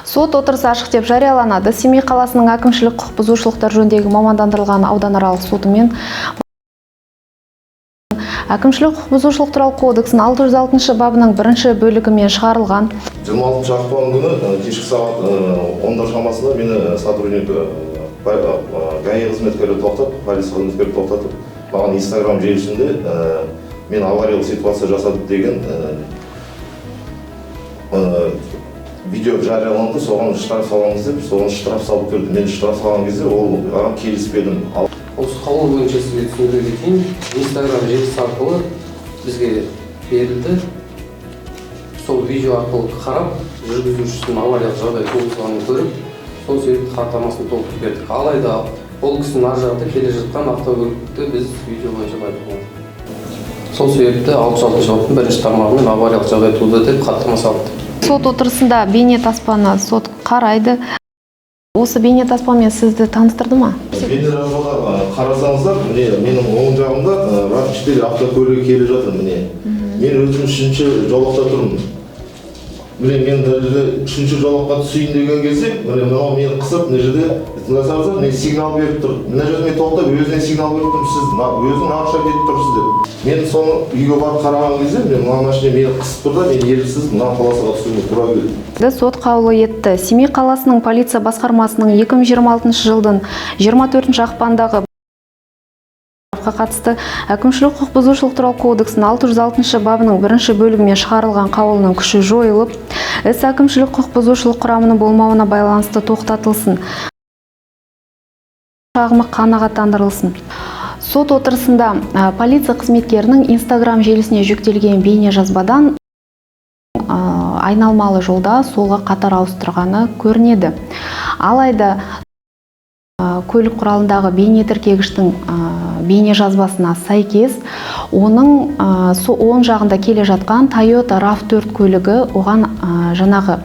Сот отырысы ашық деп жарияланады. Семей қаласының әкімшілік құқық бұзушылықтар жөніндегі мамандандырылған ауданаралық сотымен Әкімшілік құқық бұзушылық туралы кодексінің 606 бабының бірінші бөлігімен шығарылған 26 ақпан күні кешкі сағат 10-дар шамасында мені сотрудник ГАИ қызметкері тоқтап, полиция қызметкері тоқтатып, маған Инстаграм желісінде мен авариялық ситуация жасады деген видео жарияланды, соған штраф саламыз деп, соған штраф салып берді. Мен штраф салған кезде ол оған келіспедім. Ал Осы қаулы бойынша сізге түсіндіре кетейін. Инстаграм желісі арқылы бізге берілді. Сол видео арқылы қарап, жүргізушісінің авариялық жағдай туғызғанын көріп, сол себепті хаттамасын толтырып бердік. Алайда ол кісінің ар жағында келе жатқан автокөлікті біз видео бойынша байқамадық. Сол себепті 606-баптың бірінші тармағымен авариялық жағдай туды деп хаттама салды. Сот отырысында бейне таспаны сот қарайды. Осы бейне таспамен сізді таныстырды ма? Бейнежазбаға қарасаңыздар, міне, менің оң жағымда RAV 4 автокөлігі келе жатыр. Міне, мен өзім үшінші жолақта тұрмын. Міне, мен мына жерде үшінші жолаққа түсейін деген кезде, міне, мынау мені қысып, мына жерде тыңдасаңыздар, міне, сигнал беріп тұр. Мына жерде мен тоқтап, өзіне сигнал беріп тұрмын, сіз өзің нарушать етіп тұрсыз деп. Мен соны үйге барып қараған кезде, міне, мына машина мені қысып тұр да, мен еріксіз мына полосаға түсуіме тура келді. Сот қаулы етті. Семей қаласының полиция басқармасының 2026 жылдың 24 ақпандағы қатысты Әкімшілік құқық бұзушылық туралы кодексінің 606 бабының бірінші бөлігімен шығарылған қаулының күші жойылып, іс әкімшілік құқық бұзушылық құрамының болмауына байланысты тоқтатылсын, шағымы қанағаттандырылсын. Сот отырысында полиция қызметкерінің Инстаграм желісіне жүктелген бейне жазбадан айналмалы жолда солға қатар ауыстырғаны көрінеді. Алайда көлік құралындағы бейнетіркегіштің бейне жазбасына сәйкес, оның оң жағында келе жатқан Toyota RAV4 көлігі оған жаңағы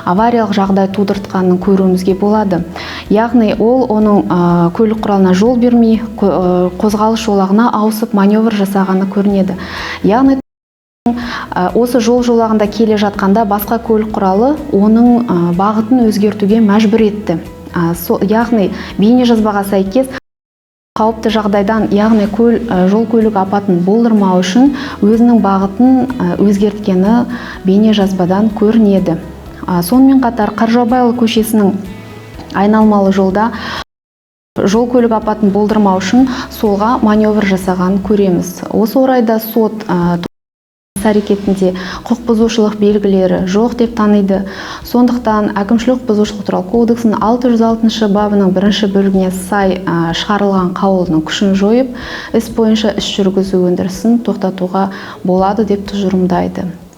авариялық жағдай тудыртқанын көруімізге болады. Яғни ол оның көлік құралына жол бермей, қозғалыс жолағына ауысып, маневр жасағаны көрінеді. Яғни осы жол жолағында келе жатқанда басқа көлік құралы оның бағытын өзгертуге мәжбүр етті. Яғни бейне жазбаға сәйкес, қауіпті жағдайдан, яғни жол көлік апатын болдырмау үшін өзінің бағытын өзгерткені бейне жазбадан көрінеді. Сонымен қатар Қаржаубайұлы көшесінің айналмалы жолда жол көлік апатын болдырмау үшін солға маневр жасағанын көреміз. Осы орайда сот іс әрекетінде құқық бұзушылық белгілері жоқ деп таниды. Сондықтан Әкімшілік құқық бұзушылық туралы кодексінің 606 бабының бірінші бөлігіне сай шығарылған қаулының күшін жойып, іс бойынша іс жүргізу өндірісін тоқтатуға болады деп тұжырымдайды.